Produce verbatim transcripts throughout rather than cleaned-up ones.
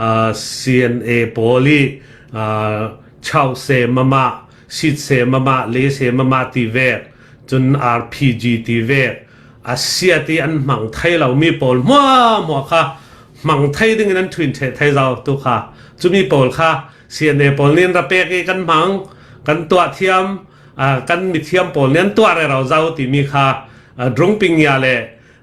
Aa, C N A pawl i, aa, chau se mama, sit se mama, le se mama ti vek, cun R P G ti vek, a siat i an hmang thei lo mi pawl hmuahhmuah kha hmang thei dingin an thuin ṭheh thei zo tu kha. Cumi pawl kha C N A pawl nih an ra pek i kan hmang, kan tuah thiam, aa, kan mithiam pawl nih an tuah rero zo timi kha, aa, drung pingya le,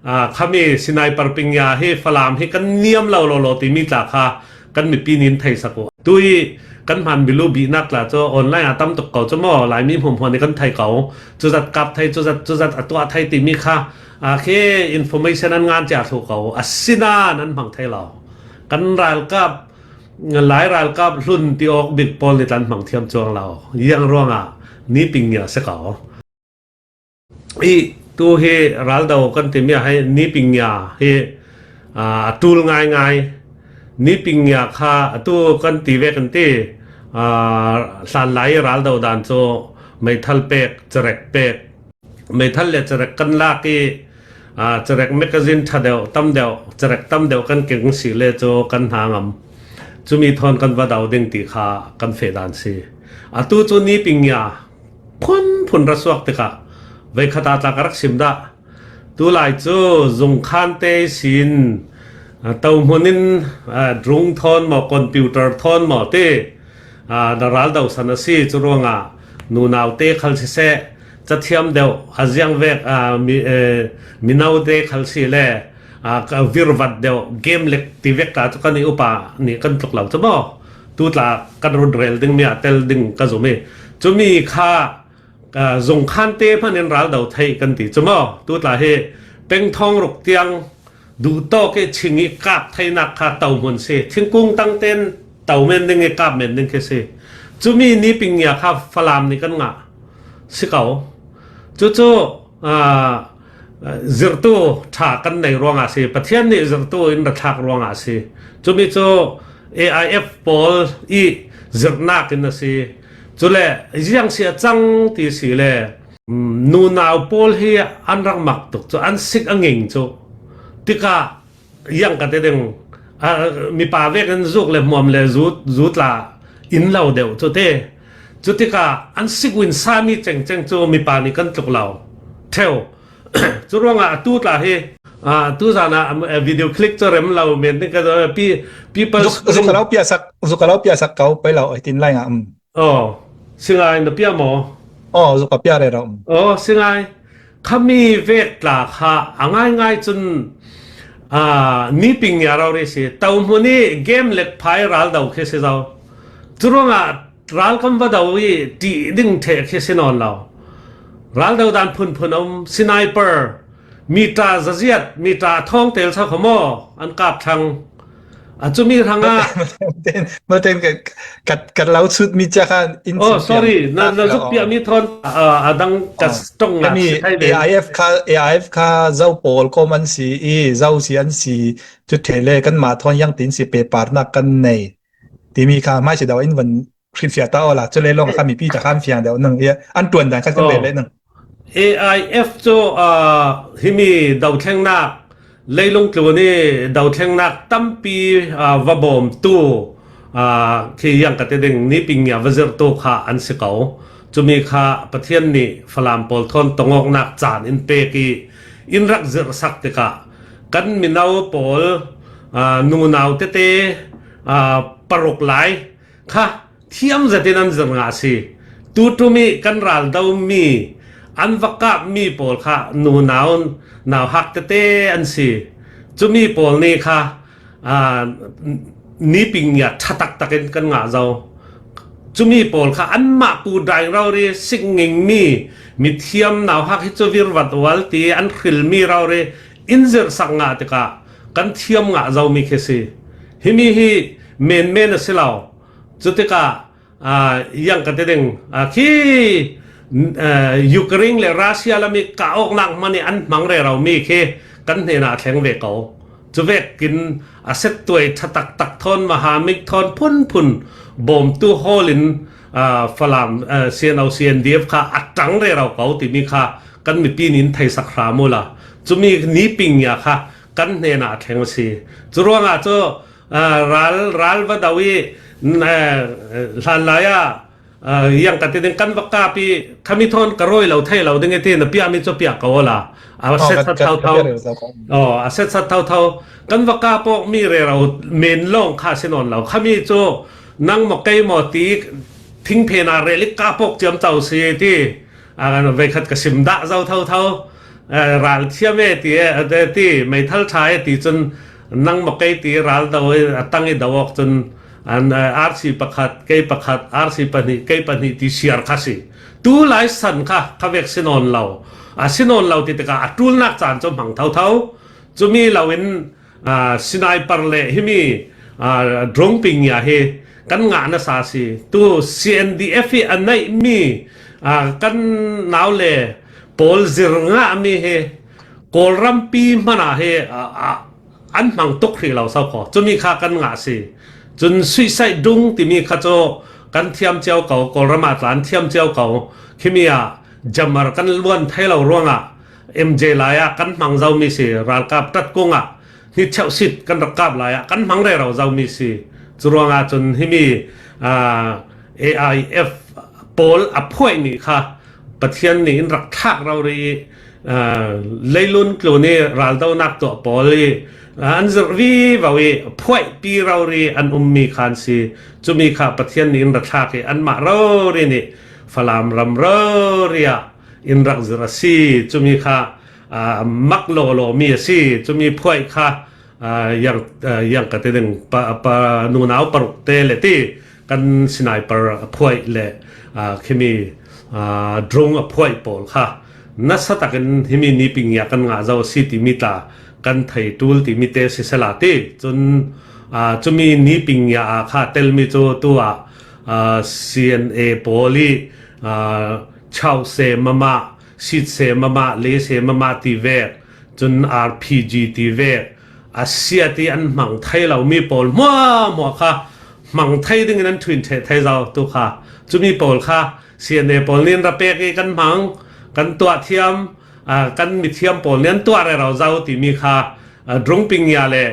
aa, khami sniper pingya hi Falam hi kan niam lo lo lo timi tla kha kan mipi nih an theisak uh. Tu i kan hman bilu bihnak tla cu online ah tam tuk ko cu maw, Laimi hmuahhmuah nih kan thei ko. Cuzat kap thei, cuzat, cuzat a tuah thei timi kha, aa, khi information an ngan cia thluh ko. Asinain an hmang thei lo. Kan ralkap, Lai ralkap hlun ti awk bik pawl nih tla an hmang thiam cuang lo. Ziang ruangah ni pingya si ko. I tu hi raldo kan timi ah hi ni pingya hi, aa, a ṭul ngaingai. Ni pingya kha atu kan ti ve kan ti, aa, hlanlai i raldo dan cu meithal pek, cerek pek, meithal le cerek kan lak i, aa, cerek magazine ṭha deuh, tam deuh, cerek tam deuh kan keng si le cu kan hna ngam. Cumi thawn kan va do ding ti kha kan feh dan si. Atu cu ni pingya phunphun ra suak tikah veikhat ah tla ka rak sim dah. Tulai cu zungkhan te ihsin, aa, tohmun in, aa, drung thawn maw, computer thawn maw ti, aa, na raldo san a si. Cu ruangah nunau te khal siseh, cathiam deuh, a ziang vek, aa, mi, ee, mino te khal si le, aa, ka virvat deuh, game lek ti vek tla cu kan i upa nih kan tluk lo cu maw? Tu tla kan run rel ding mi ah tel ding ka zum i. Cumi kha, aa, zungkhan te hman in raldo theih kan ti cu maw? Tu tla hi pengthawng ruk tiang duhtawk i ching i kap theinak kha tohmun si. Thingkung tang tein to men ding i kap men ding khi si. Cumi ni pingya kha Falam nih kan ngah si ko. Cucu, aa, zirhtu ṭha kan nei ruangah a si, Pathian nih zirhtu in ra thlak ruangah a si. Cumi cu A I F pawl i zirhnak in a si. Cule ziang si a cang ti si le, mm, nunau pawl hi an rak mak tuk cu, an sik a nging cu. Tikah ziang ka ti ding, aa, mipa vek in zuk le hmuam le zu, zu tla in lo deuh cu ti. Cutikah an sik win sami cengceng cu mipa nih kan tluk lo. Ṭheu. Cu ruangah atu tla hi, aa, tu zan ah, aa, video clip cu rem lo men ding ka pi, people zuk, zuk ka lo piahsak, zuk ka lo piahsak ko pei lo, tin lai ngah, um. Aw, si ngai, na pia maw? Aw, zuk ka pia rero, um. Aw, si ngai. Khami vek tla kha a ngaingai cun, aa, ni pingya rori si. Tohmun i game lek phai raldo khi si zo. Cu ruangah ral kan va do i ṭih ding ṭheh khi si nawn lo. Raldo dan phunphun a um, sniper, mita zaziat, mita thawng tel sa kho maw, an kap thlang. A cumi hrangah maten, maten ka, ka, ka lo chut mi cia kha in oh, sorry, na, na zuk piah mi thawn, ah, a dang ka ṭong nak si thai ve. A I F kha, A I F kha zo pawl kawm an si i, zo si an si, cu ṭhe le kanmah thawn ziang tin si peparnak kan nei timi kha hmai si do in van hrilhfiah ta awla, cu le lawng kha mipi ca khan fiang deuh nang i an ṭuan dan kha kan ve le nang. A I F cu, aa, himi dothlengnak, leilung tlun i dothlengnak tampi, aa, va bawmtu, aa, khi ziang ka ti ding, ni pingya va zirhtu kha an si ko. Cumi kha Pathian nih Falam pawl thawn tongawknak caan in pek i in rak zirhsak tikah kan mino pawl, aa, nunau tete, aa, paruk lai kha thiam zetin an zirh ngah a si. Tu ṭum i kan raldo mi, an va kap mi pawl kha nunau, nauhak tete an si. Cumi pawl nih kha, aa, ni pingya ṭha taktak in kan ngah zo. Cumi pawl kha anmah pu daing rori sik nging mi, mithiam nauhak hi cu virvat ual ti an hril mi rori in zirhsak ngah tikah kan thiam ngah zo mi khi si. Himi hi menmen a si lo. Cutikah, aa, ziang ka ti ding, aa, khi, aa, Ukraine le Russia lam i kah awknak hmanh i an hmang rero mi khi kan hnenah a thleng ve ko. Cuvekin a settuai ṭha taktak thawn, mahamik thawn phunphun bawmtu hawl in, aa, Falam, aa, C N O, C N D F kha a ṭang rero ko timi kha kan mipi nih in theisak hram uhla. Cumi ni pingya kha kan hnenah a thleng a si. Cu ruangah cu aa, ral, ral va do i, aa, hlan lai a, aa, yang ka ti ding kan va kap i, khami thawn ka rawi lo thei lo ding i ti na piah mi cu piah ko la. A set sat tho tho. Oh, a set sat tho tho. Kan va kap awk mi rero men lawng kha si nawn lo. Khami cu nang maw kei maw ti thingphen a rel i kap awk ciamco si ti. Aa, veikhat ka sim dah zo tho tho. Aa, ral thiam e ti e, aa, ti meithal ṭha e ti cun nang maw kei ti ral do i a tang i do awk cun an, aa, R C pakhat, kei pakhat, R C pahnih, kei pahnih ti siar kha si. Tu lai san kha kha vek si nawn lo. A si nawn lo ti tikah a ṭulnak caan cu hmang tho tho. Cumi loin aa, sniper le himi, aa, drone ping ya hi kan ngah nasa si. Tu C N D F hi a neihmi, aa, kan nau le pawl zir ngahmi hi Kawlrampi hmanah hi, aa, aa, an hmang tuk hrih lo so kho. Cumi kha kan ngah si. Cun suicide drone timi kha cu kan thiam cio ko, Kawlram ah tla an thiam cio ko. Khimi ah jammer kan luan thei lo ruangah M J lai ah kan hmang zomi si, ralkap ṭat kung ah hnicheuh sit kan rak kap lai ah kan hmang rero zomi si. Curuangah cun himi, aa, A I F pawl a phuaih nih kha Pathian nih in rak thlak rori i, aa, leilun tlun i raldonak tuah pawl i, aa, an zirh vivo i phuaihpi rori an ummi kha an si. Cumi kha Pathian nih in rak thlak i anmah rori nih Falam ram rori ah in rak zirh a si. Cumi kha, aa, mak lawlaw mi a si. Cumi phuaih kha, aa, yang, aa, yang ka ti ding pa, pa nunau paruk te le ti kan sniper a phuaih le, aa, khimi, aa, drone a phuaih pawl kha nasa takin himi ni ping ya kan ngah zo a si timi tla kan thei ṭul timi te sisela ti. Cun, aa, cumi ni ping ya ah kha telmi cu tu ah, aa, C N A pawl i, aa, chau se mama, sit se mama, le se mama ti vek, cun R P G ti vek, a siat i an hmang thei lomi pawl hmuahhmuah kha hmang thei dingin an ṭhuin ṭheh thei zo tu kha. Cumi pawl kha C N A pawl nih an ra pek i kan hmang, kan tuah thiam, aa, kan mithiam pawl nih an tuah rero zo timi kha, aa, drone ping ya le,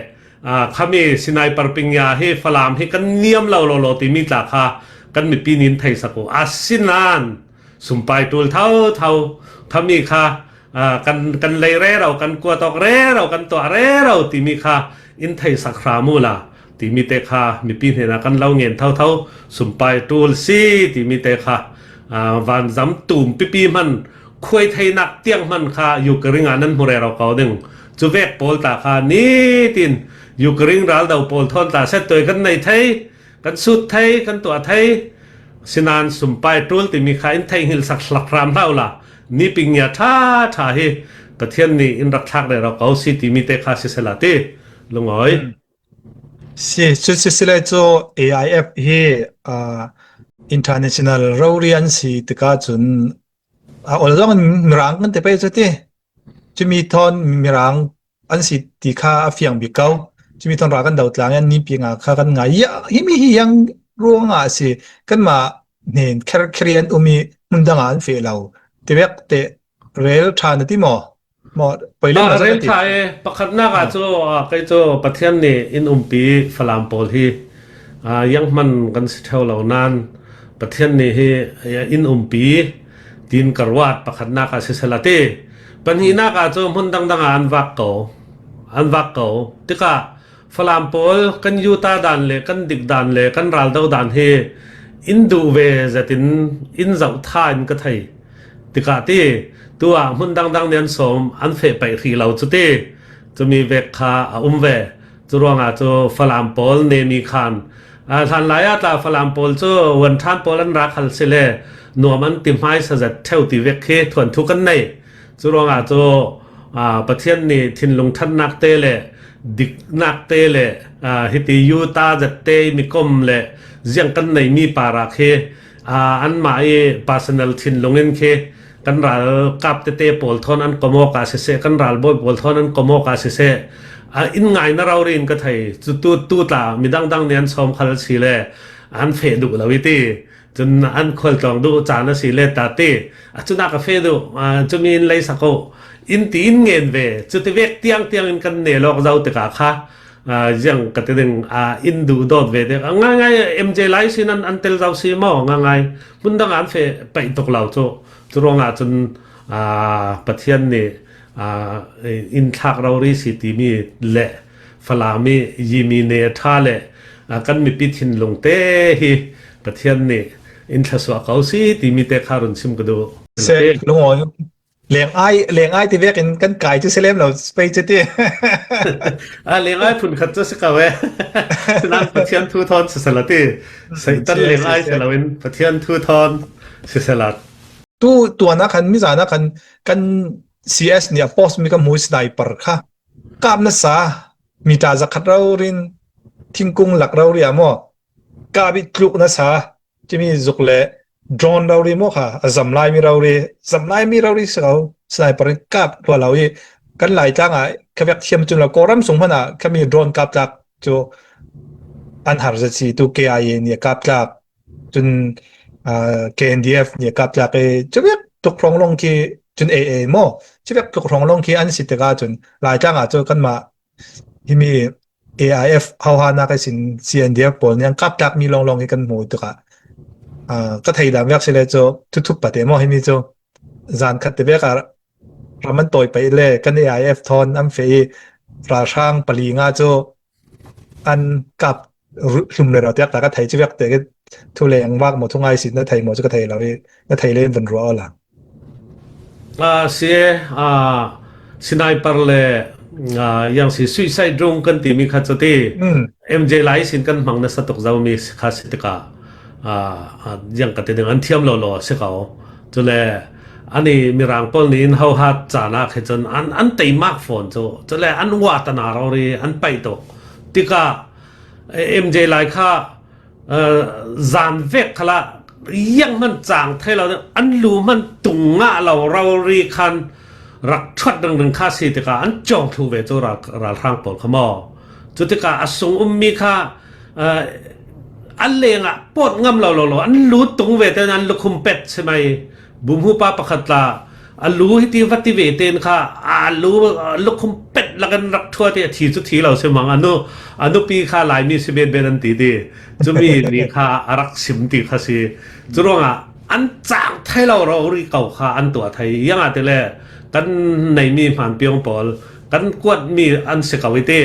aa, khami sniper ping ya hi Falam hi kan niam lo lawlaw timi tla kha kan mipi nih in theisak uh. Asinain sumpai ṭul tho tho, khami kha, aa, kan, kan lei rero, kan kuat awk rero, kan tuah rero timi kha in theisak hram uhla timi te kha mipi hnenah kan lo ngen tho tho. Sumpai ṭul si timi te kha, aa, vanzam tum pipi hman, khuai theinak tiang hman kha Ukraine ah nan hmu rero ko ding. Cuvek pawl ta kha nitin Ukraine raldo pawl thawn ta set toi kan nei thei, kan sut thei, kan tuah thei. Sinan sumpai ṭul timi kha in theihngilh sak hlak hram hlah uhla, ni ping ya ṭha ṭha hi Pathian nih in rak thlak rero ko si timi te kha sisela ti lungawi. Hmm. Si, cu sisile cu A I F hi, aa, international rori an si tikah cun, aa, ol zong in Mirang kan ti pei cu ti. Cumi thawn Mirang an si ti kha a fiang bik ko. Cumi thawn ral kan do tlang i an ni ping a kha kan ngai. Ya, himi hi yang ruangah a si. Kanmah hnen kher kher i an um i hmun dang ah an feh lo. Tivek te rel ṭha na ti maw? Maw, poi le ah, maw rel ṭha e, pakhatnak ah cu, ah, kei cu Pathian nih in umpi Falam pawl hi, ah, yang hman kan si ṭheo lo nan Pathian nih hi, eh, in umpi tiin ka ruat pakhatnak ah sisela ti. Pahnihnak ah cu hmun dangdang ah an vak ko, an vak ko. Tikah Falam pawl kan yuta dan le kan dik dan le kan raldo dan hi in duh ve zetin in zoh tha in ka thei. Tikah ti, tu ah hmun dangdang nih an sawm, an feh paih hrih lo cu ti. Cumi vek kha a um ve. Cu ruangah cu Falam pawl nemi khan, aa, hlanlai ah tla Falam pawl cu Wanṭhan pawl an ra khal si le nuam an ti hmaisa zet ṭheu ti vek khi thuanthu kan nei. Cu ruangah cu, aa, Pathian nih thinlung ṭhatnak te le diknak te le, aa, hiti yuta zet te i mikom le ziang kan neimi parah khi, aa, anmah i personal thinlung in khi kan ralkap tete pawl thawn an kom awk ah siseh, kan ralbawi pawl thawn an kom awk ah siseh, aa, in ngaina rori in ka thei. Cu tu, tu tla midang dang nih an sawm khal si le an feh duh lo i ti. Cun an khualtlawng duh caan a si le ta ti. A cunak a feh duh, aa, cumi in lei sak uh in ti in ngen ve. Cuti vek tiang tiang in kan nel awk zo tikah kha, ziang ka ti ding, in duh dawt ve dek a ngaingai. M J lai sin an, an tel zo si maw ngaingai. Hmun dang an feh paih tuk lo cu. Cu ruangah cun Pathian nih in thlak rori si timi le Falam i Yimi ne ṭha le kan mipi thinlung te hi Pathian nih in thlasuah ko si timi te kha run sim ka duh. Lengai, lengai ti vekin kan kai cu si lem lo pei cu ti. A lengai phun khat cu si ko e. Sinan Pathian thu thawn sisala ti. Satan lengai si loin Pathian thu thawn sisala. Tu tuan ah khan mizan ah khan kan C S nih a post mi kan hmu sniper kha kap nasa mita zakhat rori in thingkung lak rori ah maw kap i tluk nasa cimi zuk le drone rori maw kha a zamlai mi rori zamlai mi rori si ko sniper in kap hlua lo i kan Laitlang ah khavek thiam cun lo Kawlram sung hmanh ah khami drone kap tlak cu an har zet si tu K I A nih a kap tlak cun K N D F nih a kap tlak i cuvek tuk hrawng long khi cun A A maw cuvek tuk hrawng long khi an si tikah cun Laitlang ah cu kanmah himi A I F hohanak ihsin C N D F pawl nih an kap tlak mi long long hi kan hmu tikah ka thei dan vek si le cu thuthup pate maw himi cu zan khat te vek ah ram an tawi pei le kan A I F thawn an feh i ralhrang pali nga cu an kap hlum le rau tiak ta ka thei cuvek te thu leng vak maw thu ngai si na thei maw cu ka thei lo i na thei le in van ruah aw la. Si e, sniper le yang si suicide drone kan timi kha cu ti M J lai sin kan hmang nasa tuk zomi kha si tikah yang ka ti ding an thiam lo lo si ko. Cule ani Mirang pawl nih in hohat caan ah khi cun an, an teimak fawn cu. Cule an uah tana rori an paih tuk. Tikah M J lai kha zan vek khalah yang hman cang thei lo ding an lu hman tung ngah lo rori khan rak ṭhuat dingding kha si tikah an cawng thluh ve cu ral, ralhrang pawl kha maw. Cu tikah a sung ummi kha a lengah pawt ngam lo lo lo an lu tung ve tein an lukhum pet si mai. Bumhupa pakhat tla a lu hiti va ti ve tein kha a lu lukhum pet lakin rak ṭhuat i a thi cu thi lo si mang a nu a nupi kha Laimi si bet bet an ti ti cumi ni kha a rak sim ti kha si. Cu ruangah an cang thei lo rori ko kha an tuah thei. Iangah tile kan neimi hmanpiang pawl kan kuatmi an si ko i ti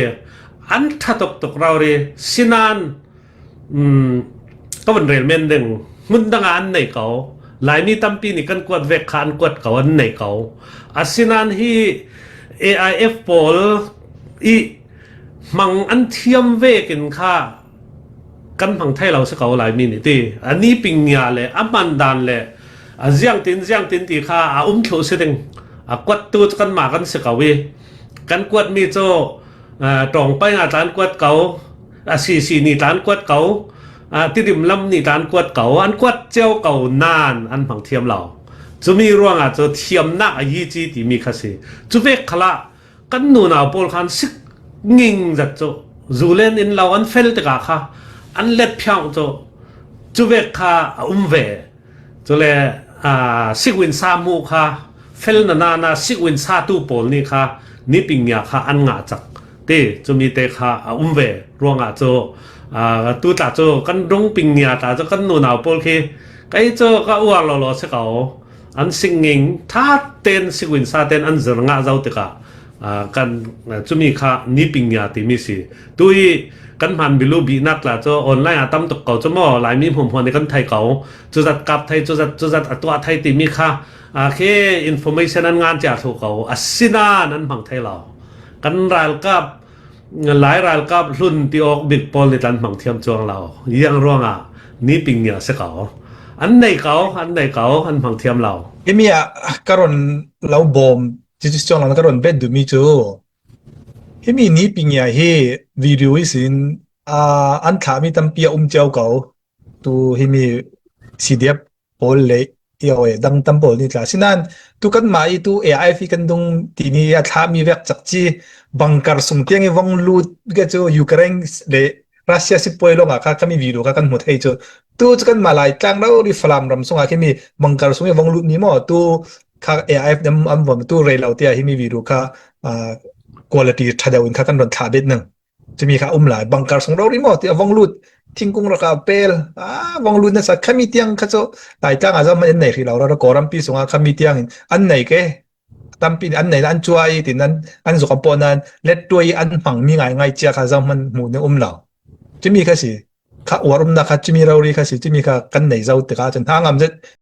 an ṭha tuktuk rori sinan ka van rel men ding hmun dangah an nei ko. Laimi tampi nih kan kuat vek kha an kuat ko an nei ko. Asinan hi A I F pawl i hmang an thiam vekin kha kan hmang thei lo si ko Laimi nih ti a ni ping nia le a hman dan le a ziangtin ziangtin ti kha a um thluh si ding a kuattu cu kanmah kan si ko i kan kuatmi cu ṭawngpai nga tla an kuat ko a sisi nih tla an kuat ko a tidim lam nih tla an kuat ko an kuat cio ko nan an hmang thiam lo. Cumi ruangah cu thiamnak a yi ci timi kha si. Cuvek khalah kan nunau pawl khan sik nging zat cu zu len in lo an fel tikah kha an let phiang cu cuvek kha a um ve. Cule sikwinsa hmuh kha fel na nana sikwinsa tu pawl nih kha niping nia kha an ngah cak ti cumi te kha a um ve. Ruangah cu tu tla cu kan rung ping nia tla cu kan nunau pawl khi kei cu ka uar lo lo si ko. An singing ṭha ten sikwinsa ten an zir ngah zo tikah kan cumi kha niping nia timi si. Tu i kan hman bilu bihnak tla cu online ah tam tuk ko cu maw Laimi hmuahhmuah nih kan thei ko. Cuzat kap thei, cuzat, cuzat a tuah thei timi kha khi information an ngan cia thluh ko. Asinan an hmang thei lo. Kan ralkap Lai ralkap hlun ti awk bik pawl nih tlan hmang thiam cuang lo. Yang ruangah niping nia si ko. An nei ko, an nei ko, an hmang thiam lo. Himi ah ka ron lo bawm, cucu cuang lo ka ron bet duhmi cu himi niping nia hi video ihsin an thlahmi tampi a um cio ko. Tu himi C D F pawl le i aw e dang tam pawl ni tla. Sinan tu kanmah i tu A I F i kan dung timi a thlahmi vek cakci bunker sung tiang i vong lut ke cu Ukraine le Russia sipuai lawngah kha kami video kha kan hmu thei cu. Tu cu kanmah Laitlang rori Falam ram sungah khimi bunker sung i vong lutmi maw tu kha A I F an, an vom tu rei lo tiah himi video kha quality ṭha deuh in kha kan ron thlah bet ning. Cumi kha um lai, bunker sung rori maw ti a vong lut, thingkung raka pel a vong lut nasa khami tiang kha chu Laitlang a zam an nei ri lo ra, Kawlrampi sunga khami tiang in an nei ke. Tampi an nei la an chuai tin an, an zuk a pawh nan let tuai an hmang mi ngai ngai cia kha zam man hmu ne um lo. Cumi kha si, kha uar umna kha cumi rori kha si, cumi kha kan nei zo te kha chun hangam zet